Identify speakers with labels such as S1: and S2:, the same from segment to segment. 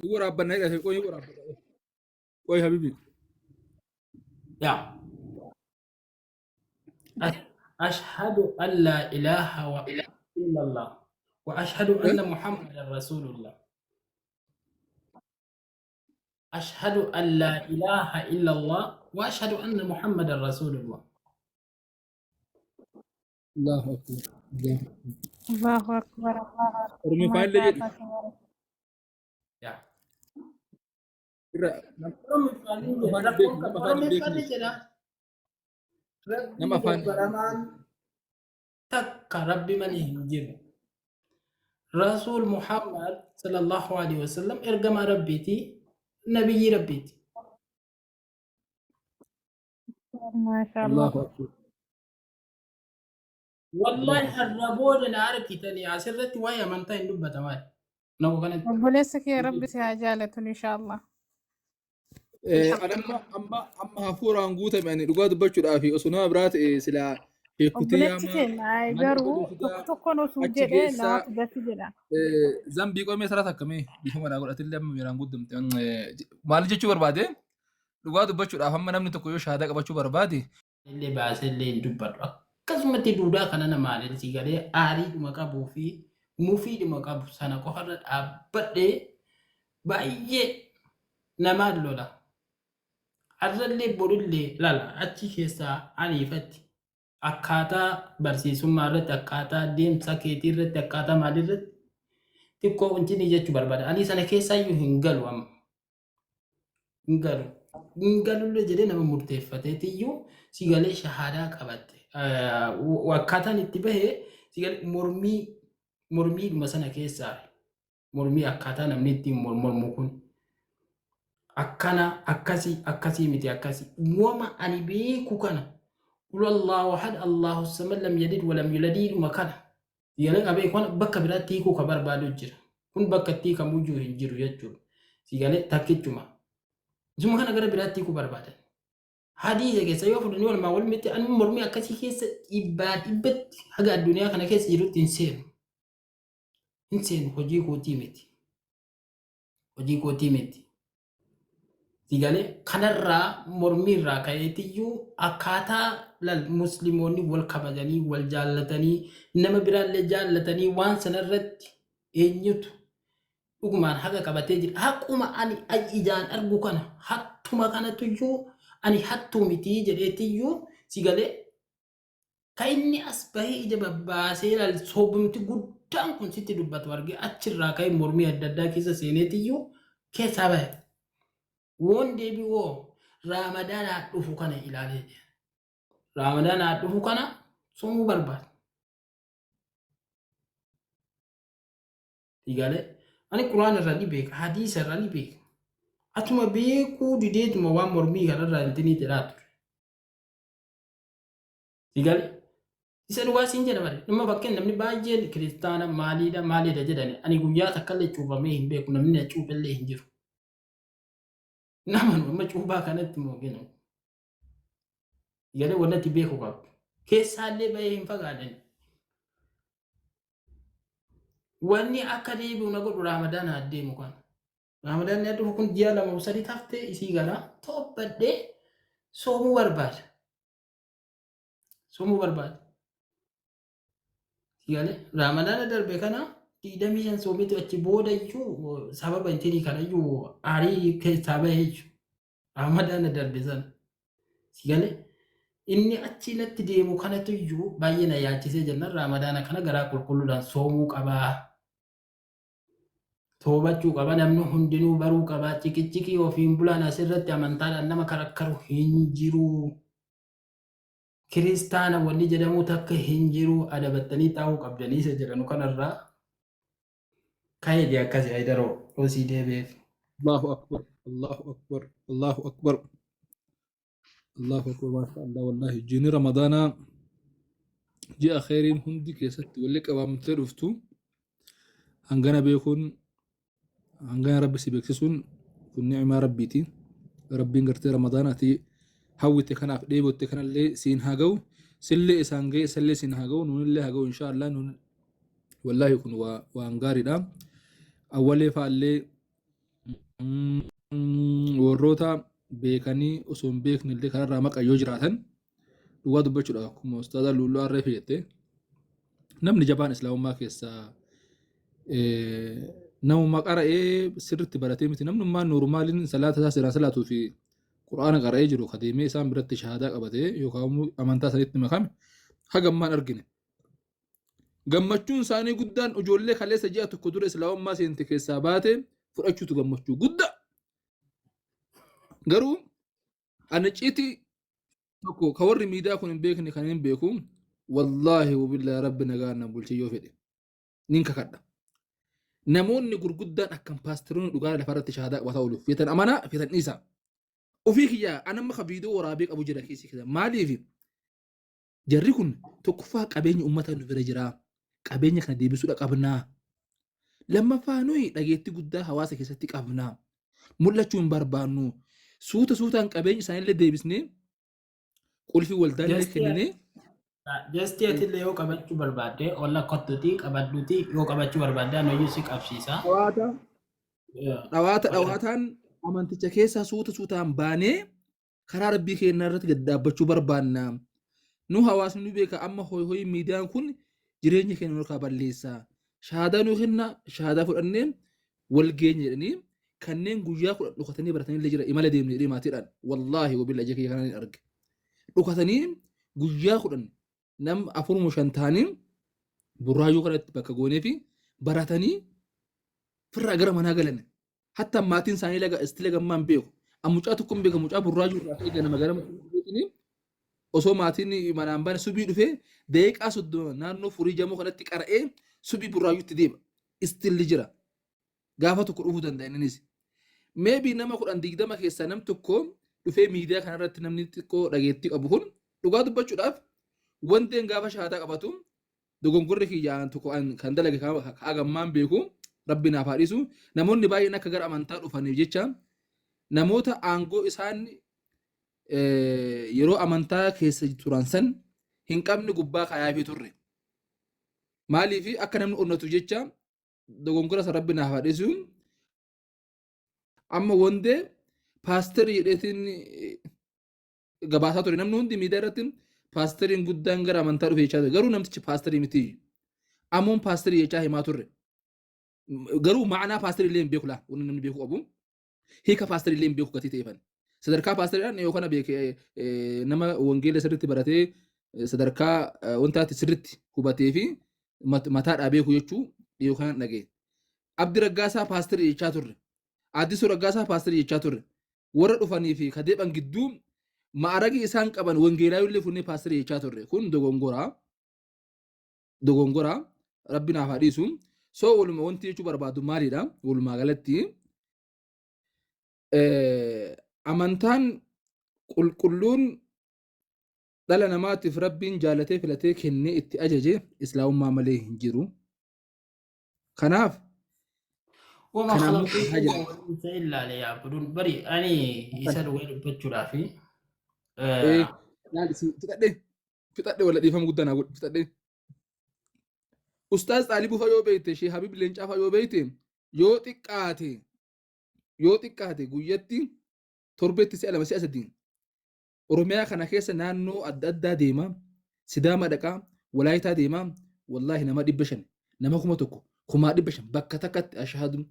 S1: Ni waraabbanna jedha qoy ni waraabbanna. Qoy habibi.
S2: Yaa. Ashhadu an laa ilaaha wa illallah wa ashhadu anna Muhammadan rasuulullah. Ashhadu an laa ilaaha illallah wa ashhadu anna Muhammadan rasuulullah.
S1: Allahu akbar. Allahu akbar.
S3: Allahu akbar Allahu akbar.
S1: Oromiffaan illee jedhi.
S3: Maashaa Allah.
S2: Yaa.
S1: Irra
S2: Oromiffaan
S1: nama afaan hin beekne
S2: rakkoon
S1: nama
S2: qabu
S1: afaan hin
S2: Oromiffaan
S1: beekne
S2: jedha.
S1: nama
S2: Rabbii
S1: afaan
S2: gabbaramaan takka rabbi malee hin jiru. Rasuul Muhammad sallallahu alaihi wasallam ergamaa rabbiiti, nabiyyii rabbiiti.
S3: Maashaa Allah.
S1: Allahu akbar.
S2: Wallahi har'a booda na argitanii asirratti waa'ee amantaa hin dubbatamaa. Nama kanatti.
S3: Obboleessa kee rabbi si haa jaalatu inshallah.
S1: Ani amma amma amma hafuuraan guutame ani dhugaa dubbachuudhaaf osoo nama biraa ta'e silaa sheekutii
S3: Obboleessi
S1: yaamaa
S3: keenya ay
S1: mana
S3: garuu
S1: godhuu
S3: tokko
S1: fidaa
S3: tokkoon osoo
S1: achi
S3: jedhee
S1: geessaa
S3: namatti gatti jedha.
S1: Zambii qomee saraa takkamee dhiifama naa godhatillee amma miiraan guutamte. Maal jechuu barbaade dhugaa dubbachuudhaaf amma namni tokko yoo shahaadaa qabachuu barbaade
S2: Illee baasee illee hin dubbadhu. Akkasumatti duudaa kana namaan si galee aariidhuma qabuu fi mufiidhuma qabu sana qofarra dhaabbadhee baay'ee namaan lola. Har'allee borullee lala achi keessaa ariifatti akkaataa barsiisummaa irratti akkaataa deemsa keetii irratti akkaataa maalii irratti xiqqoo wanti jechuu barbaada. Ani sana keessaayyuu hin galu amma. Hin galu. Hin galullee jedhee nama murteeffateetiyyuu si galee shahaadaa qabatte. Akkaataan itti bahe si galee mormii mormiidhuma sana keessaa mormii akkaataa namni ittiin mormu kun akkana akkasii akkasii miti akkasii wama ani beeku kana qul Allahu ahad Allahu samad lam yalid walam yuladiidhuma kana Sigalee qabee kun bakka biraatti hiikuu ka barbaadu jira. Kun bakka itti hiikamu iyyuu hin jiru jechuudha. Sigalee takkichuma. Isuma kana gara biraatti hiikuu barbaadan. Hadiisa keessa yoo fudhanii walumaa walumatti ani mormii akkasii keessa dhibbaa dhibbatti haga addunyaa kana keessa jirutti hin seenu. Hin seenu hojii kootii miti. Hojii kootii miti. Sigalee kanarraa mormiirraa ka'eetiyyuu akkaataa lal musliimoonni wal kabajanii wal jaallatanii nama biraallee jaallatanii waan sanarratti eenyutu dhugumaan haqa qabatee jira. Haquma ani ijaan argu kana hattuma kanatuyyuu ani hattuu mitii jedheetiyyuu sigalee Ka inni as bahee ija babbaasee ilaal soobumti guddaan kun sitti dubbatu argee achirraa ka'ee mormii adda addaa keessa seeneetiyyuu keessaa bahe. Woon deebi'oo Raamadaanaa dhufu kana ilaalee jira. Raamadaanaa dhufu kana soomuu barbaada. Igalee ani Quraan irraa ni beeka, hadiisa irraa ni beeka. Atuma beekuu dideetuma waan mormii kanarraa intinii jedhaa ture. Sigale isa dhugaa siin jedha bare. Dhimma fakkeen namni baay'een kiristaana maaliidha maaliidha jedhani. Ani guyyaa takkallee cuuphamee hin beeku namni na cuuphellee hin jiru. Nama nu amma cuuphaa kanatti moo ginu. Sigale wanti ati beeku qabdu. Keessaallee bahee hin fagaadani. Wanni akka deebi'u na godhu Raamadaan haa deemu kana. Raamadaanni haa dhufu kun ji'a 2 3 taftee isii kana toobbadhee soomuu barbaada. Soomuu barbaada. Sigale Raamadaana darbe kana 25 soometu achi booda iyyuu sababa intinii kana iyyuu aarii keessaa bahee jechuudha. Raamadaana darbe sana. Sigale inni achi natti deemu kanatu iyyuu baay'ee na yaachisee jennaan Raamadaana kana garaa qulqulluudhaan soomuu qabaa. Toobachuu qaba namni hundinuu baruu qaba ciqiciqii ofiin bulaan asirratti amantaadhaan nama karakkaru hin jiru. Kiristaana wanni jedhamu takka hin jiru adabattanii taa'uu qabdanii isa jedhanu kanarraa ka'eeti akkasi Hayidaroo osii deebi'eef.
S1: Allahu akbar Allahu akbar Allahu akbar Allahu akbar maasha Allah wallahi jiini ramadaanaa ji'a kheyriin hundi keessatti walli qabamtee dhuftu hangana beekuun hangana rabbi si beeksisuun kun ni'maa rabbiiti rabbiin gartee ramadaana ati hawwite kanaaf dheebotte kanallee siin haa ga'u sillee isaan ga'e isallee siin haa ga'u nuunillee haa ga'u insha Allah nuun wallaahi kun waan gaariidha awwalee fa'allee. Warroota beekanii osoo hin beekne illee kanarraa maqa yoo jiraatan dhugaa dubbachuudhaaf akkuma ustaaza Luulluu Arree jette namni jabaan islaamummaa keessaa namuma qara'ee sirriitti baratee miti namnummaan noormaaliin salaata isaa seeraan salaatuu fi qur'aana qara'ee jiru ka deemee isaan biratti shahaadaa qabatee yookaan immoo amantaa sanitti makame haga ammaan argine. Gammachuun isaanii guddaan ijoollee kaleessa ji'a tokko dura islaamummaa seente keessaa baate fudhachuutu gammachuu guddaa. Garuu ani icciitii tokko ka warri miidiyaa kun hin beekne kan hin beeku wallaahi wabillaahi rabbi nagaan na bulche yoo fedhe nin kakadha. Namoonni gurguddaan akkam paasteroonni dhugaa lafarratti shahaadaa qabataa oolu feetan amanaa feetan dhiisaa. Ofii kiyyaa anamma ka viidiyoo waraabee qabu jira keessi keessa maaliif Jarri kun tokkoffaa qabeenya uummataa nu bira jira. Qabeenya kana deebisuudha qabnaa. Lammaffaa nuyi dhageettii guddaa hawaasa keessatti qabna. Mul'achuu hin barbaannu. Suuta suutaan qabeenya isaaniillee deebisnee qulfii waldaallee kenninee
S2: Jastii atillee yoo qabachuu barbaadde olla kottuti qabadhuti yoo qabachuu barbaadde anoyyuu si qabsiisa.
S1: Dhawaata dhawaata dhawaataan amanticha keessaa suuta suutaan baanee karaa rabbii keenyaa irratti gad dhaabbachuu barbaanna. Nu hawaasni nu beeka amma hoy hoy miidiyaan kun jireenya keenya nurkaa balleessa. Shahaadaa nu kenna shahaadaa fudhannee wal geenya jedhanii kanneen guyyaa 10 dhokatanii baratanii illee jira imala deemne jedhee maatiidhaan wallaahi wabilla ija kiyya kanaan hin arge. Dhokatanii guyyaa 10 nam afuruma shan ta'anii burraayyuu kanatti bakka goonee fi baratanii firraa gara manaa galan. Hatta maatiin isaanii laga istila gammaa hin beeku. An mucaa tokko hin beeku mucaa burraayyuu irraa ka'ee ganama ganama dhufeetini osoo maatiin manaan baane subii dhufee daqiiqaa 30 naannoo furii jamoo kanatti qara'ee subii burraayyuutti deema. Istilli jira. Gaafa tokko dhufuu danda'a innis. Maybe nama 10 20 keessaa nam tokko dhufee miidiyaa kanarratti namni xiqqoo dhageettii qabu kun dhugaa dubbachuudhaaf wanteen gaafa shahaadaa qabatu dogongorri kiyya an tokko an kan dalage ka hagammaan beeku rabbi naaf haa dhiisu namoonni baay'een akka gara amantaa dhufaniif jecha namoota aangoo isaan yeroo amantaa keessa turan san hin qabne gubbaa kaayaafii turre maaliif akka namni onnatu jecha dogongora san rabbi naaf haa dhiisu amma wondee paasterii jedheetiin gabaasaa ture namni hundi miidiyaa irratti paasteriin guddaan gara amantaa dhufe jechaa ture garuu namtichi paasterii miti amoon paasterii jechaa himaa turre garuu ma'anaa paasterii illee hin beeku laa wanni namni beeku qabu hiika paasterii illee hin beeku gatii ta'eefan sadarkaa paasteriidhaan yoo kana beeke nama wangeela sirriitti baratee sadarkaa wantaatti sirriitti hubatee fi mataadhaa beeku jechuu dhiyoo kanan dhaga'e. Abdi Raggaasaa paasterii jechaa turre. Addisuu Raggaasaa paasterii jechaa turre. Warra dhufanii fi ka deeban gidduu ma'aragi isaan qaban wangeelaayullee funnee paasterii jechaa turre. Kun dogongora. Dogongora. Rabbi naaf haa dhiisu. So waluma wanti jechuu barbaadu maalidha? Walumaa galatti amantaan qulqulluun dhala namaatiif Rabbiin jaalatee filatee kennee itti ajaje islaamummaa malee hin jiru. Kanaaf
S2: Wama
S1: kanaan
S2: khalaqtu
S1: murteessaa
S2: jinna
S1: jira.
S2: wal insa illaa liya'budun. Bari ani isa dhugaa dubbachuudhaaf
S1: Ee, laal si fixadhe fixadhe wala dhiifama guddaa naa godhi fixadhe. Ustaaz Xaalibuu fa yoo beekte Sheekh Habib Leencaa fa yoo beekte yoo xiqqaate yoo xiqqaate guyyatti torbeetti si'a lama si'a sadii Oromiyaa kana keessa naannoo adda addaa deema, Sidaama dhaqa, Walaayitaa deema, wallaahi nama 500, nama 1000, 500,000 bakka takkatti ashhadu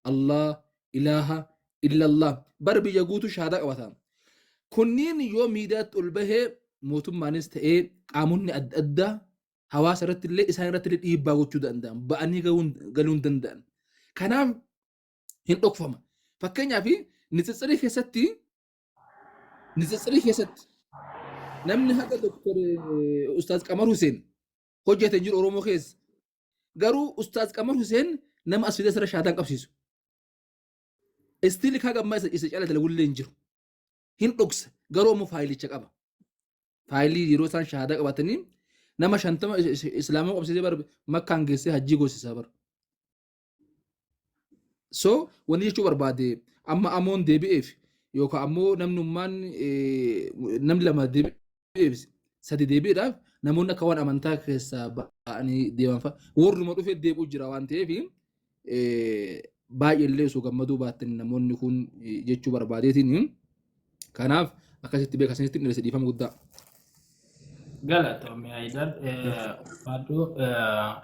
S1: Allah ilaaha illallah bar biyya guutuu shahaadaa qabata. Kunniin yoo miidiyaatti ol bahee mootummaanis ta'ee qaamonni adda addaa hawaasa irratti illee isaan irratti illee dhiibbaa gochuu danda'an ba'anii galuu hin danda'an. Kanaaf hin dhokfama. Fakkeenyaaf nitsitsirii keessatti Nitsitsirii keessatti namni haga Dr. Ustaaz Qamar Huseen hojjete hin jiru Oromoo keessa. Garuu Ustaaz Qamar Huseen nama as fidee sirra shaadaan qabsiisu. Istiili kaa gammaa isa cala dalagullee hin jiru. Hin dhoksa garuu ammoo faayilicha qaba. Faayilii yeroo isaan shahaadaa qabatanii nama 50 islaama qabsiisee bar makkaan geessee hajjii goosisaa bar. So wanni jechuu barbaade amma amoon deebi'eef yookaan ammoo namnummaan namni lama deebi'eef sadi deebi'eedhaaf namoonni akka waan amantaa keessaa ba'anii deeman fa'a warruma dhufee deebi'u jira waan ta'eef Baay'eellee osoo gammaduu baattan namoonni kun jechuu barbaadeetiin kanaaf akkasitti beeka isinitti dheeresse dhiifama guddaa.
S2: Galatoomi Haayidar. Ulfaadhu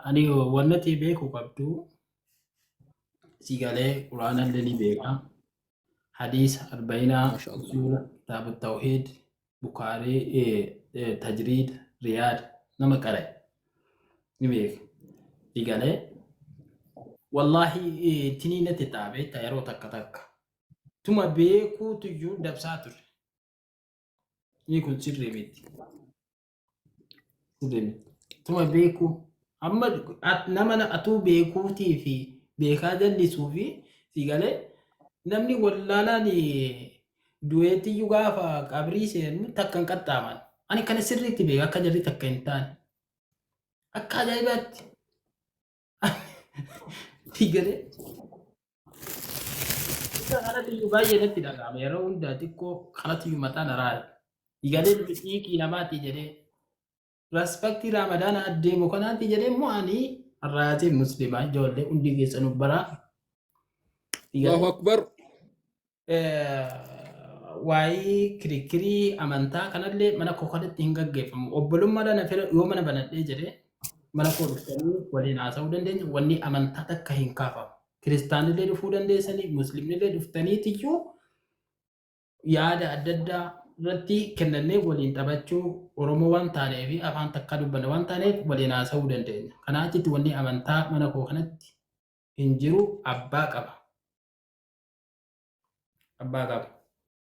S2: ani wannati beeku qabdu si galee Quraana illee ni beeka. Hadiisa Arbayinaa,
S1: Maasha Allah.
S2: Usuula, Kitaaba Tawhiid, Bukaarii, Tajriid, Riyaad nama qara'e ni beeka. Si galee wallaahi tinii natti ta'a beektaa yeroo takka takka. Tuma beekuutu iyyuu dabsaa ture. Inni kun sirrii miti. Sirrii miti. Tuma beekuu. Amma nama atuu beekuutii fi beekaa jallisuu fi si galee namni wallaalaan du'eetiyyuu gaafa qabrii seenu takka hin qaxxaaman. Ani kana sirriitti beeka akka jarri takka hin taane. Akka ajaa'ibaatti. Si galee. Isa kanatti iyyuu baay'ee natti dhaga'ama yeroo hundaa xiqqoo kanatti iyyuu mataan araara. Galee xiiqii namaati jedhee respectii Ramadaana adeemu kanaatti jedhee immoo ani har'aatii musliimaa ijoollee hundi keessanuu baraa.
S1: Allahu akbar.
S2: Waa'ee kirikkirii amantaa kanallee mana koo kanatti hin gaggeeffamu. Obbolummaadhaan afeera yoo mana banadhee jedhee mana koo dhuftanii waliin haasa'uu dandeenya. Wanni amantaa takka hin kaafamu. Kiristaanillee dhufuu dandeessanii, musliimnillee dhuftaniitiyyuu yaada adda addaa irratti kennannee waliin taphachuu Oromoo waan taaneef afaan takka dubbanna waan taaneef waliin haasa'uu dandeenya. Kanaa achitti wanni amantaa mana koo kanatti hin jiru abbaa qaba. Abbaa qaba.